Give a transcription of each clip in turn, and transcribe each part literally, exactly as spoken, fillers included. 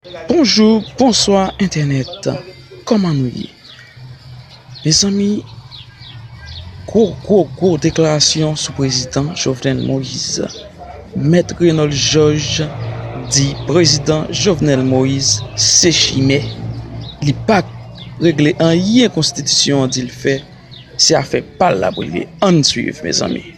Bonjou, bonswa entènèt. Kòman nou ye? Mezanmi, gwo, gwo, gwo deklarasyon sou prezidan Jovenel Moïse. Mèt Renold Georges di prezidan Jovenel Moïse se chimè. Li pa regle anyen konstitisyon an di l fè. Se afè pa l l ap regle. Ann swiv, mezanmi.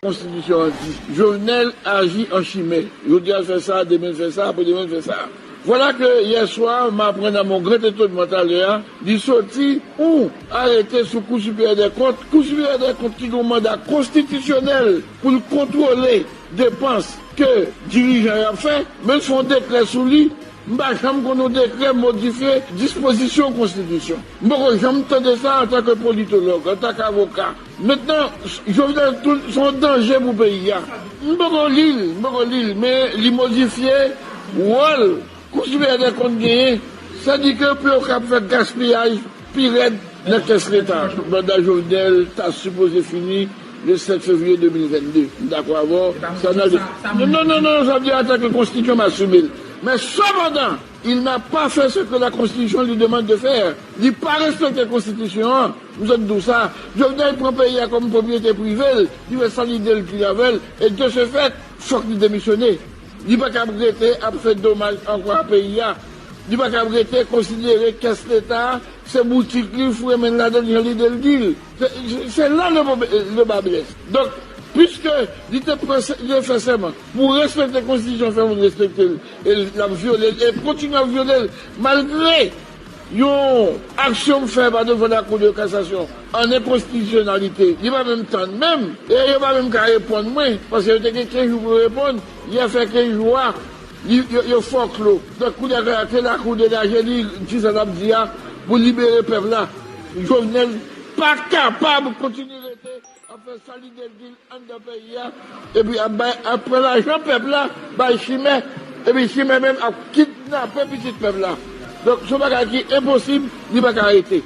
Konstitisyon an di, Jovenel aji an chimè. Jodi a l fè sa, demen l fè sa, apre demen l fè sa. Vwala ke yè swa, m aprann a mon gran etonman talè a, li soti yon arete sou Kou Siperyè dè Kont. Kou Siperyè dè Kont ki gen yon manda konstitisyonèl pou l kontwole depans ke dirijan yo ap fè, men l fè yon dekrè sou li. M pa janm konn yon dekrè modifye dispozisyon konstitisyon. M poko janm tande sa antanke politològ, antanke avoka. Mentnan, Jovenel Tout se yon danje pou peyi a. M poko li l, m poko li l, men li modifye wòl Kou Siperyè dè Kont genyen. Sa di ke pou yo kab fè gaspiyaj pi rèd nan kès Leta. Manda Jovenel ta sipoze fini le sèt fevriye de mil vennde. M dakò avè w. Sa nan le. Non, non, non, non, sa vle di antanke konstitisyon m asime l. Men sepandan, il n'a pas fait ce que la Constitution lui demande de faire. Li pa respekte konstitisyon an. M sot di w sa. Jovenel pran peyi a kòm pwopriyete prive l. Li fè sa lide l ki avè l. E de ce fait, fòk li demisyone. Li pa kab rete ap fè domaj ankò a peyi a. Li pa kab rete konsidere kès Leta a se boutik li, foure men l ladan l jan lide l di l. Se la le ba blès. Donk, piske li te pran li te fè sèman pou respekte konstitisyon, fè moun respekte l, e l ap vyole l, e kontinye ap vyole l, malgre yon aksyon m fè pa devan lakou de kasasyon an enkonstitisyonalite, li pa menm tann menm, e yo pa menm ka reponn mwen, paske yo te gen kenz jou pou yo reponn, yè fè kenz jou a, li, yo, yo fòklo. Donk, kounye a, ke lakou degaje li, di sa l ap di a, pou libere pèp la. Jovenel pa kapab kontinye rete ap fè sa lide l di l anndan peyi a, epi ap bay, ap pran lajan pèp la, bay chimè, epi chimè menm ap kidnape pitit pèp la. Donk, se yon bagay ki enposib, li pa ka rete.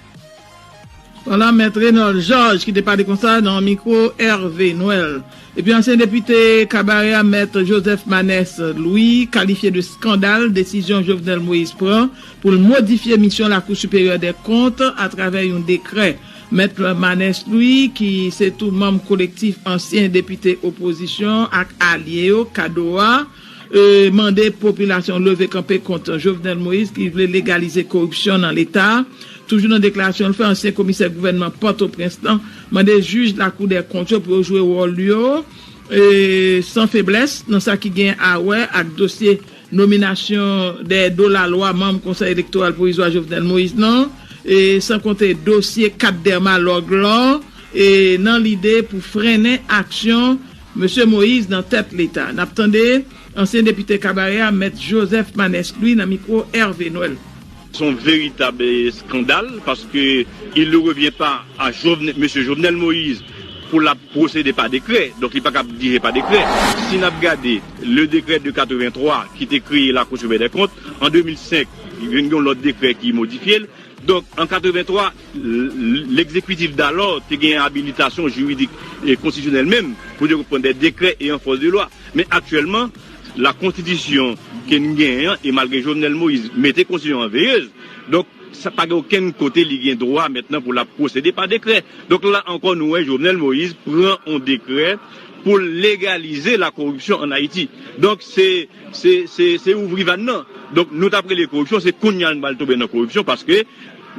Vwala Mèt Renold Georges ki te pale konsa nan mikwo Hervé Noël. Epi ansyen depite Kabarè a, Mèt Joseph Manès Louis, kalifye de skandal desizyon Jovenel Moïse pran pou l modifye misyon Lakou Siperyè dè Kont atravè yon dekrè. Mèt Manès Louis, ki se tou manm kolektif ansyen depite opozisyon ak alye yo, kado a, e, mande popilasyon leve kanpe kont Jovenel Moïse ki vle legalize koripsyon nan Leta. Toujou nan deklarasyon l fè, ansyen komisè gouvènman Pòtoprens lan mande jij Lakou dè Kont yo pou yo jwe wòl yo, e, san feblès nan sa ki gen a wè ak dosye nominasyon dèyè do lalwa manm Konsèy Elektoral Pwovizwa Jovenel Moïse lan, e, san konte dosye kat Derma Lòg lan, e, nan lide pou frennen aksyon Mesye Moïse nan tèt Leta. N ap tande ansyen depite Kabarè a, Mèt Joseph Manès Louis nan mikwo Hervé Noël. C'est un véritable scandale parce que il ne revient pas à Jovenel, Monsieur Jovenel Moïse pour la procéder par décret. Donc, il pas capable de diriger par décret. Si n ap gade le décret de quatre-vingt-trois qui te kreye Lakou Siperyè dè Kont, an de mil senk, gen yon lòt dekrè ki modifye l. Donk, an quatre-vingt-trois, l-, l-, l'exécutif d'alors te gen abilitasyon jiridik e konstitisyonèl menm pou te pran des décrets et en force de loi. Men aktyèlman, la konstitisyon ke n genyen an, e malgre Jovenel Moïse mete konstitisyon an veyez, donk, sa pa gen okenn kote li gen dwa mentnan pou l ap pwosede pa dekrè. Donk, la ankò, nou wè Jovenel Moïse pran yon dekrè pou l legalize la koripsyon ann Ayiti. Donk, se, se, se, se ouvri vàn nan. Donk, nou t ap rele koripsyon, se kounye a n pral tonbe nan koripsyon, paske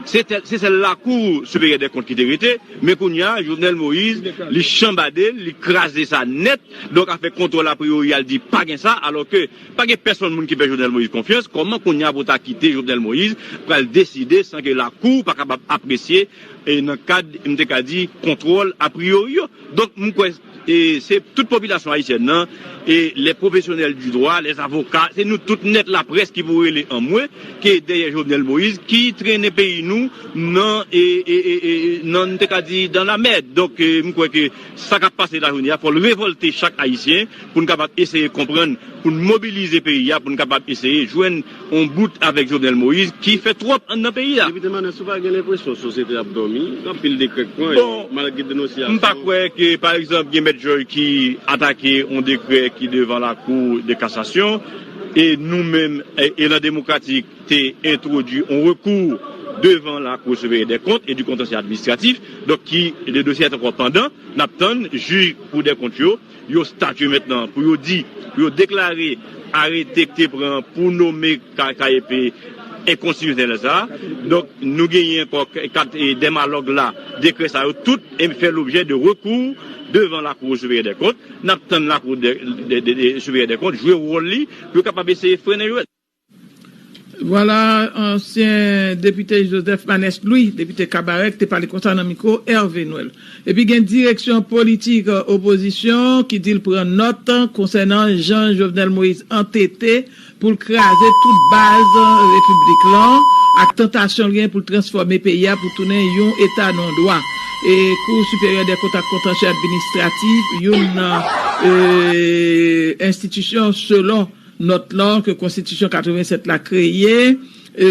se tèl, se sèl Lakou Siperyè dè Kont ki te rete, men kounye a, Jovenel Moïse, li chanbade l, li kraze sa nèt. Donk, afè kontwòl apriyori a, l di pa gen sa, alò ke pa gen pèsonn moun ki fè Jovenel Moïse konfyans. Kòman kounye a pou ta kite Jovenel Moïse pral deside san ke Lakou pa kapab apresye, e nan kad, m te ka di, kontwòl apriyori yo? Donk, m kwè, e se tout popilasyon ayisyèn nan, e les professionnels du droit, les avocats, se nou tout nèt, laprès ki pou rele anmwe ke dèyè Jovenel Moïse ki trennen peyi nou nan, e, e, e, e, nan, m te ka di, dans la merde. Donk, e, m kwè ke sa k ap pase lajounen an, fò l revòlte chak Ayisyen pou n kapab eseye konprann, pou n mobilize peyi a, pou n kapab eseye jwenn yon bout avèk Jovenel Moïse ki fè twòp anndan peyi a. Depite Manès, ou pa gen lenpresyon sosyete ap dòmi? Gen anpil dekrè k pran, bon, malgre denonsyasyon. M pa kwè ke, pa egzanp, gen Joy ki atake yon dekrè ki devan Lakou de Kasasyon, e nou menm, e, Elan Demokratik te entwodui yon rekou devan Lakou Siperyè dè Kont e di Kontansyè Administratif, donk ki le dosye est encore pendant, n ap tann jij Kou dè Kont yo, yo statye mentnan pou yo di, pou yo deklare arete k te pran pou nome K-, K E P enkonstitisyonèl sa a. Donk, nou genyen ankò kat, e, dè malòg la, dekrè sa yo, tout e fè lobjè de rekou devan Lakou Siperyè dè Kont. N ap tann Lakou de, de, de, de Siperyè dè Kont jwe wòl li pou yo kapab eseye frennen yo. Vwala, ansyen depite Joseph Manès Louis, depite Kabarè, ki te pale konsa nan mikwo Hervé Noël. Epi gen direksyon politik, e, opozisyon ki di l pran nòt konsènan jan Jovenel Moïse antete pou l kraze tout baz repiblik lan ak tantasyon l gen pou l transfòme peyi a pou tounen yon eta non dwa. E Kou Siperyè dè Kont ak Kontansyè Administratif, youn nan, e, enstitisyon selon nòt lan ke Konstitisyon katrevennsèt la kreye, e,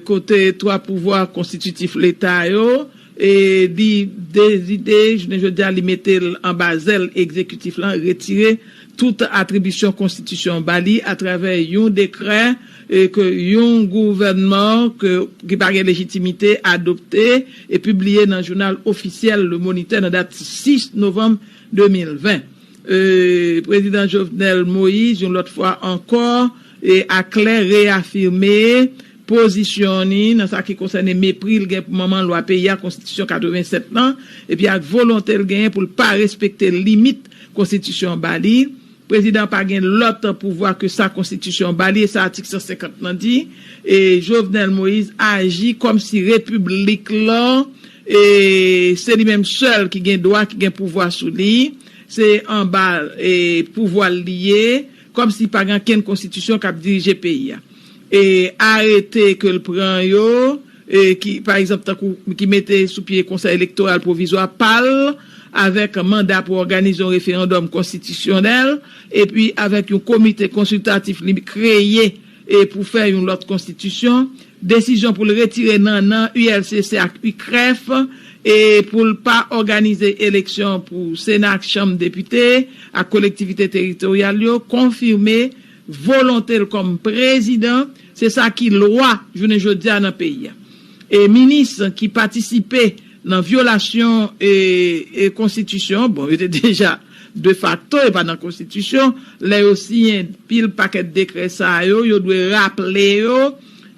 kote twa pouvwa konstititif Leta yo, e, li dezide, jounen jodi a, li mete l anba zèl egzekitif lan, retire tout atribisyon konstitisyon ba li atravè yon dekrè, e, ke yon gouvènman ke, ki pa gen lejitimite adopte e pibliye nan jounal ofisyèl Le Moniteur nan dat sis novanm de mil ven. E, Prezidan Jovenel Moïse, yon lòt fwa ankò, e, aklè reyafime pozisyon ni nan sa ki konsène mepri l gen pou manman lwa peyi a, Konstitisyon katrevennsèt lan, epi ak volonte l genyen pou l pa respekte limit Konstitisyon ba li. Prezidan pa gen lòt pouvwa ke sa Konstitisyon ba li, e sa atik san senkant lan di. E Jovenel Moïse aji kòmsi repiblik lan, e se li menm sèl ki gen dwa, ki gen pouvwa sou li. Se anba, e, pouvwa l li ye, kòmsi pa gen ankenn konstitisyon k ap dirije peyi a. E arete ke l pran yo, e ki, pa egzanp, tankou ki mete sou pye Konsèy Elektoral Pwovizwa pa l, avèk manda pou òganize yon referandòm konstitisyonèl, epi avèk yon komite konsiltatif li kreye, e pou fè yon lòt konstitisyon, desizyon pou l retire nan nan U L C C ak U C R E F, e pou l pa òganize eleksyon pou Sena ak Chanm Depite ak kolektivite teritoryal yo, konfime volonte l kòm prezidan, se sa ki lwa jounen jodi a nan peyi a. E minis ki patisipe nan vyolasyon, e, e konstitisyon, bon, yo te deja de facto, e pa nan konstitisyon, lè yo siyen pil pakèt dekrè sa yo, yo dwe raple yo,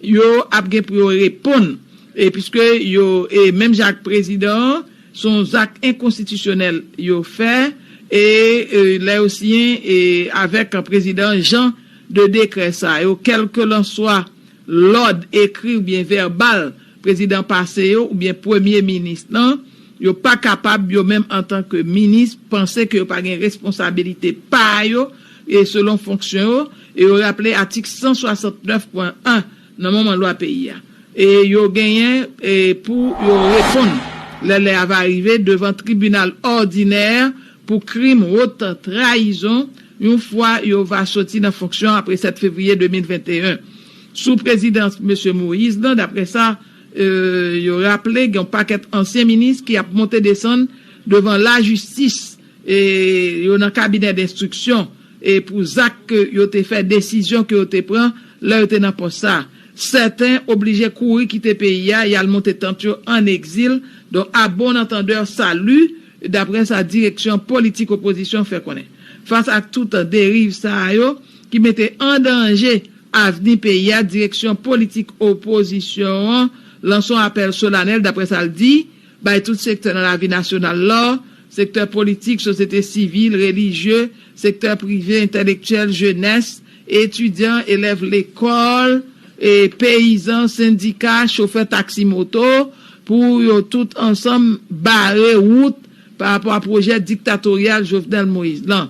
yo ap gen pou yo reponn. E piske yo, e menm jan ak prezidan an, se yon zak enkonstitisyonèl yo fè, e, e lè yo siyen, e avèk prezidan jan de dekrè sa yo, kèlkelanswa lòd ekri oubyen vèbal prezidan pase yo oubyen premye minis lan, yo pa kapab, yo menm antanke minis, panse ke yo pa gen responsabilite pa yo, e selon fonksyon yo, e yo raple atik san swasantnèf pwen en nan manman lwa peyi a. E yo genyen, e, pou yo reponn lè lè a va rive devan tribinal òdinè pou krim wot trayizon, yon fwa yo va soti nan fonksyon apre sèt fevriye de mil venteyen. Sou prezidans Mesye Moïse lan, daprè sa, e, yo raple, gen yon pakèt ansyen minis ki ap monte desann devan lajistis, e yo nan kabinè denstriksyon, e pou zak ke yo te fè, desizyon ke yo te pran lè yo te nan pòs sa. Sèten oblije kouri kite peyi a, y al monte tant yo ann egzil. Donk, à bon entendeur, salut, daprè sa direksyon politik opozisyon fè konnen. Fas ak tout deriv sa yo ki mete an danje avni peyi a, direksyon politik opozisyon an lanse yon apèl solanèl, daprè sa l di, bay tout sektè nan lavi nasyonal la, sektè politik, sosyete sivil, relijye, sektè prive, entèlektyèl, jenès, etidyan, elèv lekòl, e peyizan, sendika, chofè taksi moto, pou yo tout ansanm bare wout pa rapò a pwojè diktatoryal Jovenel Moïse lan.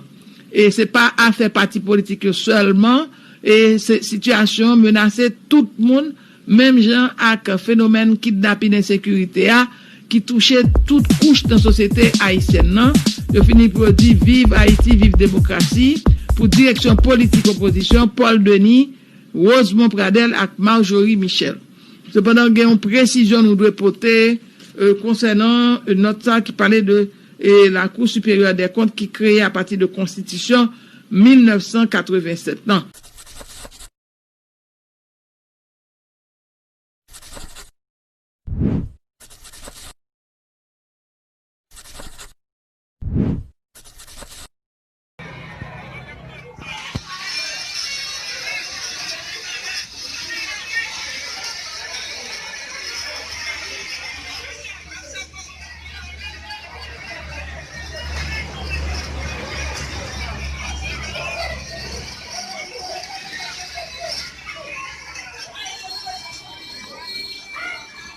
E se pa afè pati politik yo sèlman, e se sitiyasyon menase tout moun, menm jan ak fenomèn kidnapin ensekirite a ki touche tout kouch nan sosyete ayisyèn nan. Yo fini pou yo di viv Ayiti, viv demokrasi, pou direksyon politik opozisyon, Paul Denis, Rosemond Pradel ak Marjorie Michel. Sepandan, gen yon presizyon nou dwe pote, e, konsènan, e, nòt sa ki pale de e Lakou Siperyè dè Kont ki kreye apati de Konstitisyon mil nèf san katreven sèt lan.